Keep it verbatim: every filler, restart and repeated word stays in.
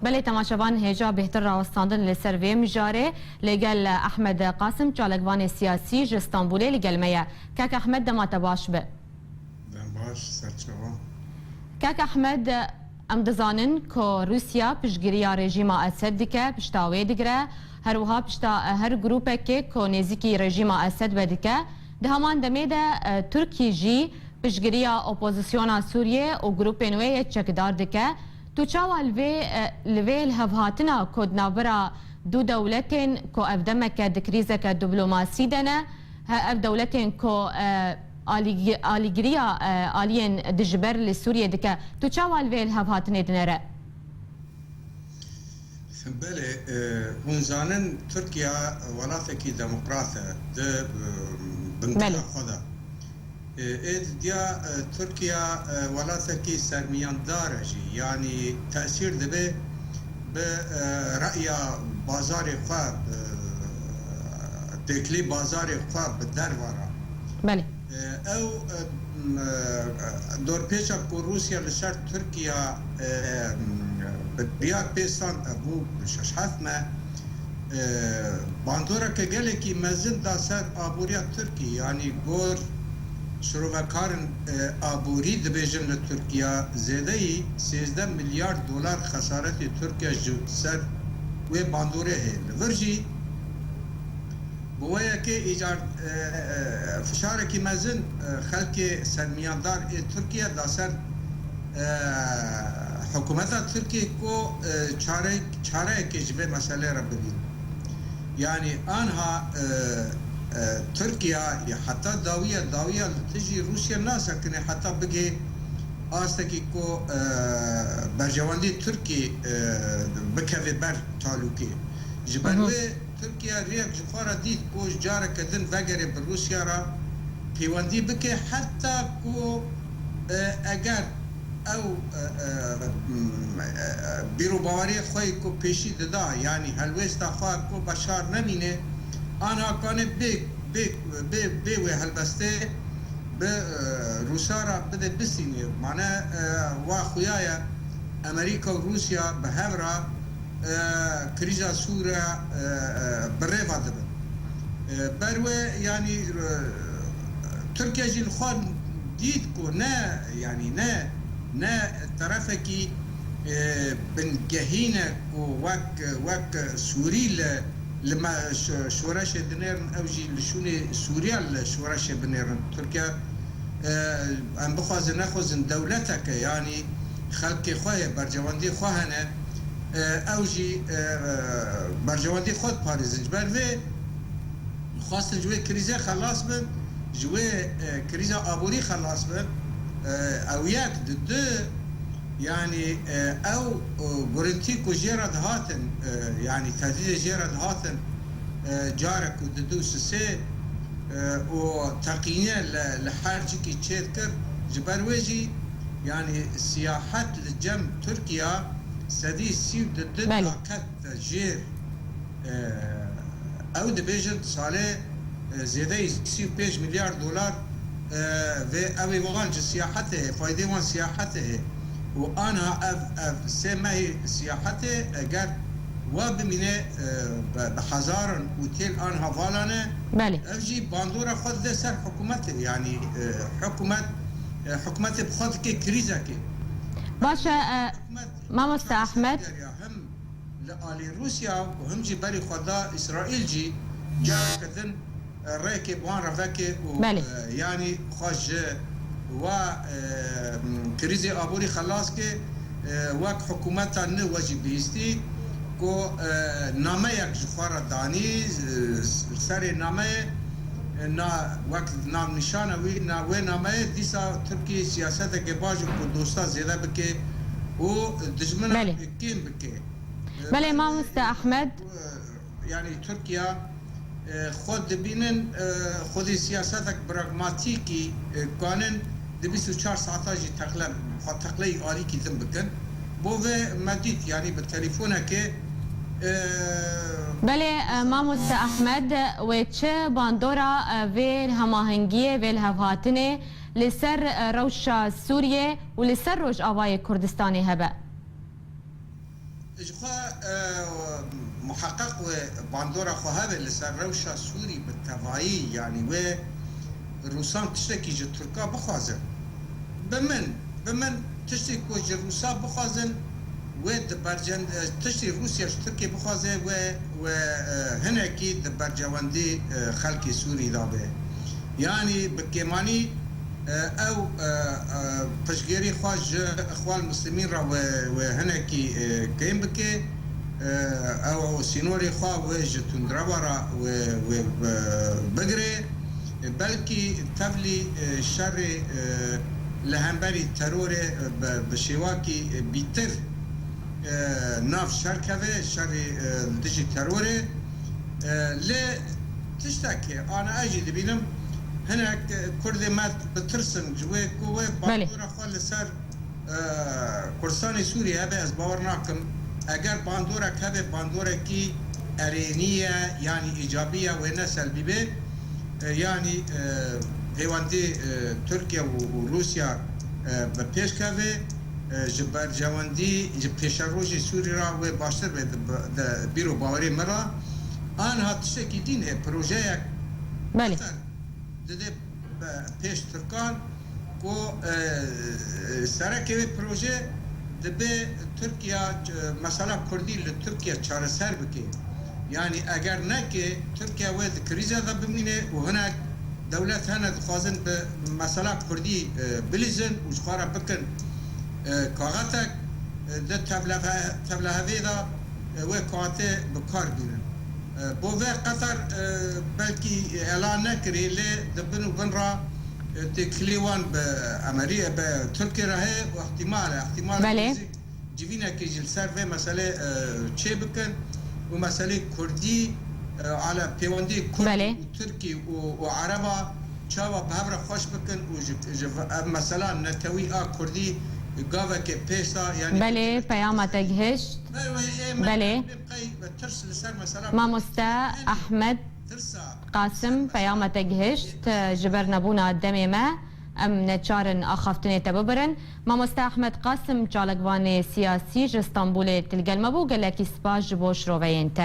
Belê, temaşevan hêja bêhtir rawestandin li ser vê mijarê. Li gel Ehmed Qasim, çalakvanê siyasî ji Stenbolê li gel me ye. Kek Ehmed, dema te baş be. Dem baş, serçava. Kek Ehmed, em dizanin ku Rûsya piştgiriya rejîma Esed dike, pişta wê digire. Her wiha pişta her grûpekê ku nêzîkî rejîma Esed be dike. Di heman demê de, e, Tirkî jî piştgiriya opozisyona Sûriyê û grûpên wê yê çekdar dike. Tu çawa li vê, e, li vê lihevhatina ku di navbera du dewletên ku ev demeke di krîzeke diplomasî de ne, he, ev dewletên ku, e, alî-, alîgiriya, e, aliyên dijber li Sûriyê dike, tu çawa li vê lihevhatinê dinere? Belê, e, hûn zanin Tirkiye welatekî demokrat e, di, e, bingeha Belê. xwe de. E, ê didiya, e, Tirkiye, e, welatekî sermiyandar e jî, yanî tesîr dibe bi, e, reya bazarê xwe, bi têkilî bazarê xwe bi derve re. Belê. E, ew, e, m, e, dorpêça ku Rûsya li ser Tirkiye, e, m, biryar pê stand, e, bû şeş heft me, e, bandoreke gelekî mezin da ser aboriya Tirkî, yanî gor şirovekarên, e, aborî dibêjin li Tirkiye zêdeyî sêzdeh milyar dolar xesaretê Tirkiye ji ser wê bandorê heye. Li vir jî Bi wê yekê îcar, e, e, fişarekî mezin, e, xelkê sermiyandar ê Tirkiye da ser, e, hikûmeta Tirkiye ku, e, çare-, çareyekê ji vê meselê re bibîn. Yanî anha, e, e, Tirkiye ya heta dawiya, dawiya li dijî Rûsya nasekine heta bigê astekî ku, e, berjewendî Tirkiye, e, bikeve ber talûkê. Ji ber Hı hı. wê Tirkiye rêyek ji xwe re dît ku careke din vegere bi Rûsya re pêwendî bike, heta ku, e, eger ew, e, e, m, e, e, bîrobaweriyê xwe yê ku pêşî dida, yanî helwêsta xwe ku Beşar nemîne, anha kane bê, bê, bê, bê wê helbestê bi, e, Rûsa re bide bistînê. Mane, e, wa xuya ye Amerîka û Rûsya bi hev re e, krîza Sûre, e, e, bi rêva dibin. E, ber wê, yanî, e, Tirkiye jî li xwe dît ku ne, yanî ne, ne terefekî, e, bingehîn e ku wek, wek Sûrî li, li me, şo-, şoreşê dinêrin, ew jî li şûnê Sûriya li şoreşê binêrin. Tirkiye, e, em bixwazin nexwazin dewletek e, yanî xelkê xwe ye, berjewendiyê xwe hene, e, ew jî, e, e, berjewendiyê xwe diparêzin. Ji ber vê xwestin ji wê krîzê xelas bin, ji wê, e, krîza aborî xelas bin, e, ew yek, di du, yanî, e, ew, e, gurintî ku jê re dihatin, e, yanî tehdîdê jê re dihatin, e, carek û di du û sisê, e, û teqîniye li, li her cikî çêdikir. Ji ber wê jî, yanî siyahet li cem Tirkiya sedî sî û du Belê. daket jêr. E, ew dibêjin salê, e, zêdeyî sî û pênc milyar dolar, e, vê ew ê wan ji siyahetê heye, faydê wan siyahetê heye. Û anha ev, ev sê mehê siyahetê eger wa bimîne, e, bi, bi hezaran otêl anha vala ne, Belê. ev jî bandora xwe dide ser hikûmetê. Yanî, e, hikûmet, e, hikûmetê bi xwe dike krîzekê. Baş e, e, Hikûmet mamoste Ehmed. Hem li alî Rûsya û him jî berî xwe da Îsraîl jî careke din, e, rêkê bi wan re veke û, Belê. e, yanî xwe ji wa, e, m, krîzê aborî xelas ke, e, wek hikûmeta nû we jî bihîstî ku, e, nameyek ji xwe re danî, e, serê nameyê, e, na, wek navnîşana wî, na, wê nameyê dîsa Tirkî siyaseteke baş û ku dosta zêde bike û dijmina Belê. kêm bike. Belê, mamoste Ehmed. Yanî Tirkiye, e, xwe dibînin, e, xwedî siyasetek pragmatîkî, e, kanin di bîst û çar saeta jî teqle, xwe teqleyî alîkî din bikin. Bo vê me dît, yanî bi telefonekê, e, Belê, e, mamoste Ehmed, wê çi bandora, e, vê hemahengiyê, vê lihevhatinê li ser, e, rewşa Sûriyê û li ser Rojavayê Kurdistanê hebe? Ji xwe, e, muheqeq wê bandora xwe hebe li ser rewşa Sûrî bi tevayî, yanî wê Rûsan tiştekî ji Tirka bixwazin. Bi min, bi min tiştê ku ji Rûsa bixwazin, wê di bercen-, e, tiştê Rûsya ji Tirkê bixwaze, wê, wê, e, hinekî di bercewendî, e, xelkê Sûrî de be. Yanî bi kêmanî, e, ew, e, e, piştgêrî xwe ji Îxwan Muslimîn re wê, wê hinekî, e, kêm bike. E, ew sînorê xwe wê ji tundrewa re wê, wê, e, bigire. E, belkî tevlî, e, şerê, e, li hemberî terorê, e, bi, bi şêwakî, e, bîtir, e, nav şer keve, şerê, e, li dijî terorê. E, lê tiştek heye, ana ez jî dibînim, hinek, e, Kurdê me bitirsin ji wê ku wê Belê. bandora xwe li ser, e, Kurdistanê Sûriyê hebe, ez bawer nakim. Eger bandorek hebe, bandorekî erênî ye, yanî îcabî ye, wê ne selbî be. E, yanî, e, pêwendî, e, Tirkiye û, û Rûsya, e, bi pêş keve, e, ji bercewendî, ji pêşerojê Sûrî re wê baştir be di, di bîr û bawerê min re. Anha tiştekî dîn heye, projeyek Belê. Qatar dide be pêş Tirkan ku, e, serekê wê proje dibe Tirkiye, e, mesela Kurdî li Tirkiye çareser bike. Yanî eger neke, Tirkiye wê di krîze de bimîne û hinek dewlet hene dixwazin bi mesela Kurdî, e, bilîzin û ji xwe re bikin, e, kaxetek, e, di tevlehe-, tevlehevê de, e, wê kaxetê bi kar bînin. E, bo vê Qatar, e, belkî ela nekirî, lê di bin û bin re, e, têkilî wan bi Emerî, bi Tirkê re heye û ihtimal e, ihtimal e Belê. Civînekê jî li ser vê meselê, e, çê bikin û meselê Kurdî, e, ala pêwendiyê Kurd Belê. û Tirkî û, û Ereba çawa bi hev re xweş bikin û ji, ji v-, ev mesela netewî a Kurdî gaveke pêş de, yanî Belê, peyama te gihişt. Ber wê ê me Belê. Em qey tirs li ser mesela Mamoste Kurd Ehmed tirsa Qasim, peyama te gihişt, ji ber nebûna demê me, em neçar in axaftinê te bibirin. Mamoste Ehmed Qasim, çalakvanê siyasî ji Stenbolê til gel me bû. Gelekî spas ji bo şiroveyên te.